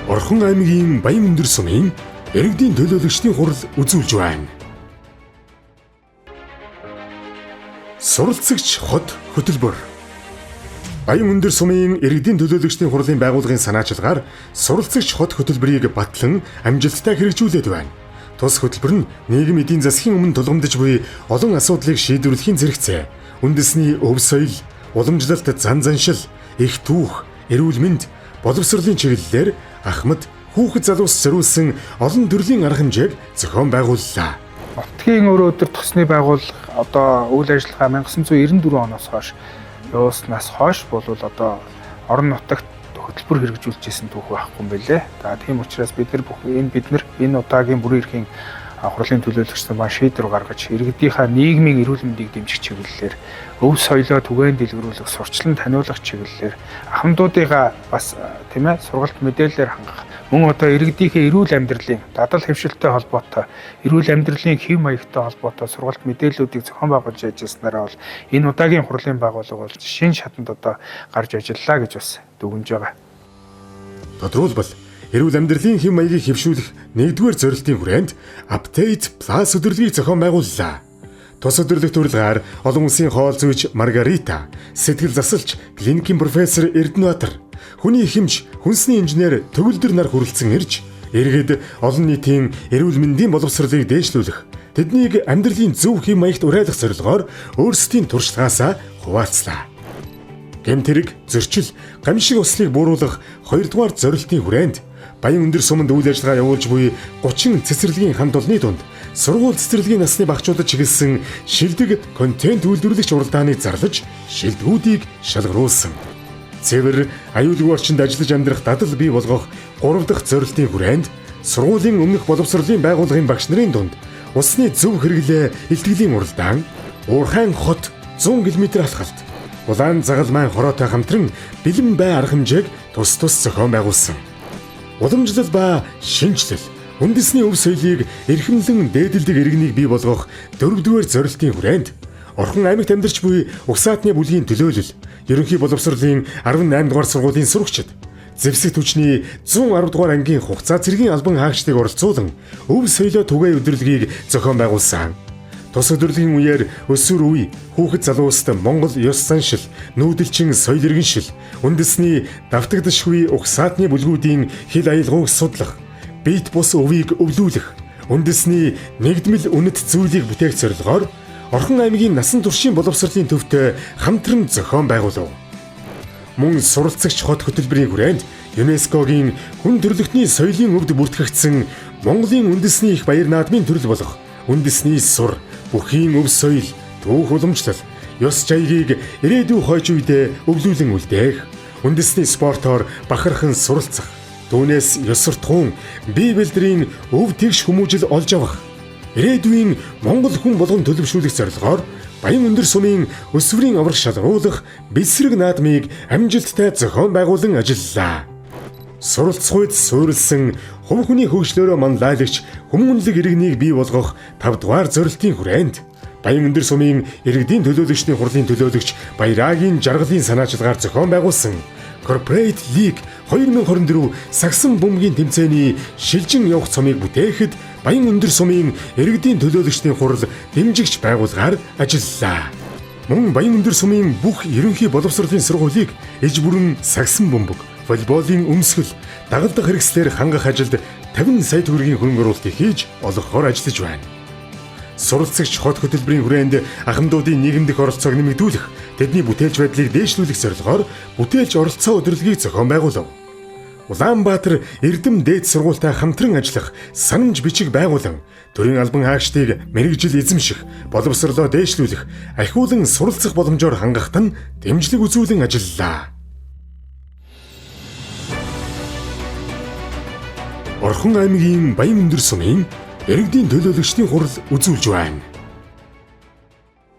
Орхон аймгийн Баян өндөр сумын иргэдийн төлөөлөгчдийн хурал үзүүлж байна. Суралцагч хот хөтөлбөр. Баян өндөр сумын иргэдийн төлөөлөгчдийн хурлын байгууллагын санаачилгаар суралцагч хот хөтөлбөрийг батлан амжилттай хэрэгжүүлээд байна. Тус хөтөлбөр нь нийгэм эдийн засгийн өмнө тулгамдж буй олон асуудлыг шийдвэрлэхийн зэрэгцээ үндэсний өв соёл, уламжлалт зан заншил, эх түүх, эрүүл мэнд, боловсролын чиглэлээр ахмад, хүүхэд залуус зориулсан олон төрлийн арга хэмжээг зохион байгууллаа. Нутгийн өөр өдөр тосны байгууллага одоо үйл ажиллагаа 1994 оноос хойш явуулснаас хойш бол одоо орон нутагт хөтөлбөр хэрэгжүүлж исэн түүх байхгүй юм билэ. За тийм учраас бид нар бүх энэ бид нар энэ удаагийн бүрэн эрхийн хурлын төлөөлөгч нар маань шийдвэр гаргаж иргэдийнхаа нийгмийн эрүүл мэндийг дэмжих чиглэлээр, өв соёлоо түгээн дэлгэрүүлэх, сурчлан таниулах чиглэлээр ахмадуудыгаа бас тийм сургалт мэдээлэлээр хангах, мөн одоо иргэдийнхээ эрүүл амьдралын дадал хэвшилтэй холбоотой, эрүүл амьдралын хэв маягтай холбоотой сургалт мэдээллүүдийг зохион байгуулж ажилласнараа бол энэ удаагийн хурлын байгууллага бол шин шатанд одоо гарч ажиллаа гэж бас дүгнж байгаа. Тодруулбал эрүүл амьдралын хэв маягийг хэвшүүлэх нэгдүгээр зорилтын хүрээнд Update Plus өдөрлөгийг зохион байгууллаа. Тус өдөрлөг төрөлгаар олон улсын хоол зүйч Маргарита, сэтгэл засалч, клиникийн профессор Эрдэнэбаатар, хүний хэмж, хүнсний инженер Төгөлдөр нар хүрэлцэн ирж, иргэд олон нийтийн эрүүл мэндийн боловсролыг дээшлүүлэх, тэднийг амьдралын зөв хэв маягт уриалах зорилгоор өөрсдийн туршлагаасаа хуваалцлаа. Гэмт хэрэг, зөрчил, гамшиг ослыг бууруулах хоёрдугаар зорилтын хүрээнд Баян өндөр суманд үйл ажиллагаа явуулж буй 30 цэцэрлэгийн хамт олонны дунд сургууль цэцэрлэгийн насны багчуудад чиглэсэн шилдэг контент үйлдвэрлэгч уралдааныг зарлаж шилдэгүүдийг шалгаруулсан. Цэвэр аюулгүй орчинд ажиллаж амьдрах дадал бий болгох 3 дахь зорилтын хүрээнд сургуулийн өмнөх боловсролын байгууллагын багш нарын дунд усны зөв хэрэглээ илтгэлийн уралдаан, Уурхайн хот 100 км алхалт, улаан загалмайн хороотой хамтран бэлэн бай арга хэмжээг тус тус зохион байгуулсан. Уламжлал ба шинэчлэл, үндэсний өв соёлыг эрхэмлэн дээдэлдэг иргэнийг бий болгох дөрөвдүгээр зорилтын хүрээнд Орхон аймагт амьдарч буй Угсаатны бүлгийн төлөөлөл, ерөнхий боловсролын 18 дугаар сургуулийн сурагчид зэвсэг түвшний 110 дугаар ангийн хугацаа цэргийн албан хаагчдыг оролцуулан өв соёлоо түгээ өдөрлөгийг зохион байгуулсан. Тус өдөрлөгийн үеэр өсвөр үе хүүхэд залууст Монгол ёс заншил, нүүдэлчин соёл иргэншил, үндэсний давтагдашгүй угсаатны бүлгүүдийн хил аялгауг судлах, биет бус өвийг өвлүүлэх, үндэсний нэгдмэл үнэт зүйлийг бүтээх зорилгоор Орхон аймгийн насан туршийн боловсролын төвтэй хамтран зохион байгуулав. Мөн суралцагч хот хөтөлбөрийн хүрээнд ЮНЕСКО-гийн хүн төрөлхтний соёлын өвд бүртгэгдсэн Монголын үндэсний их баяр наадмын төрөл болох үндэсний сур, бүхийн өв соёл, түүх уламжлал, ёс жаягийг ирээдүйн хойч үедээ өвлүүлэн үлдээх, үндэсний спортоор бахархан суралцах, түүнээс ёс суртахуун, бие бэлдрийн өв тэгш хүмүүжил олж авах, ирээдүйн монгол хүн болгон төлөвшүүлэх зорилгоор Баян өндөр сумын өсвөрийн аврах шалгаруулах бэлсрэг наадмыг амжилттай зохион байгуулан ажиллалаа. Суралцахуйд суурилсан хувь хүний хөгжлөөрөө манлайлагч хүмүүнлэг иргэнийг бий болгох 5 дугаар зорилтын хүрээнд Баян өндөр сумын иргэдийн төлөөлөгчдийн хурлын төлөөлөгч Баярагийн жаргалын санаачилгаар зохион байгуулсан Corporate League 2024 сагсан бөмбөгийн тэмцээний шилжин явах цомыг бүтээхэд Баян өндөр сумын иргэдийн төлөөлөгчдийн хурал дэмжигч байгууллагаар ажиллалаа. Мөн Баян өндөр сумын бүх ерөнхий боловсролын сургуулийг иж бүрэн сагсан бөмбөг, волейболын өмсгөл, дагалдах хэрэгслээр хангах ажилд 50 сая төгрөгийн хөрөнгө оруулалтыг хийж олгохоор ажиллаж байна. Суралцагч хот хөтөлбөрийн хүрээнд ахмадуудын нийгэмдэх оролцоог нэмэгдүүлэх, тэдний бүтээлч байдлыг дээшлүүлэх зорилгоор бүтээлч оролцоо өдөрлөгийг зохион байгуулав. Улаанбаатар Эрдэм дээд сургуультай хамтран ажиллах санамж бичиг байгуулан төрийн албан хаагчдыг мэргэжил эзэмших, боловсролоо дээшлүүлэх, ахиулан суралцах боломжоор хангахад нь дэмжлэг үзүүлэн ажиллалаа. Орхон аймгийн Баян өндөр сумын иргэдийн төлөөлөгчдийн хурал үзүүлж байна.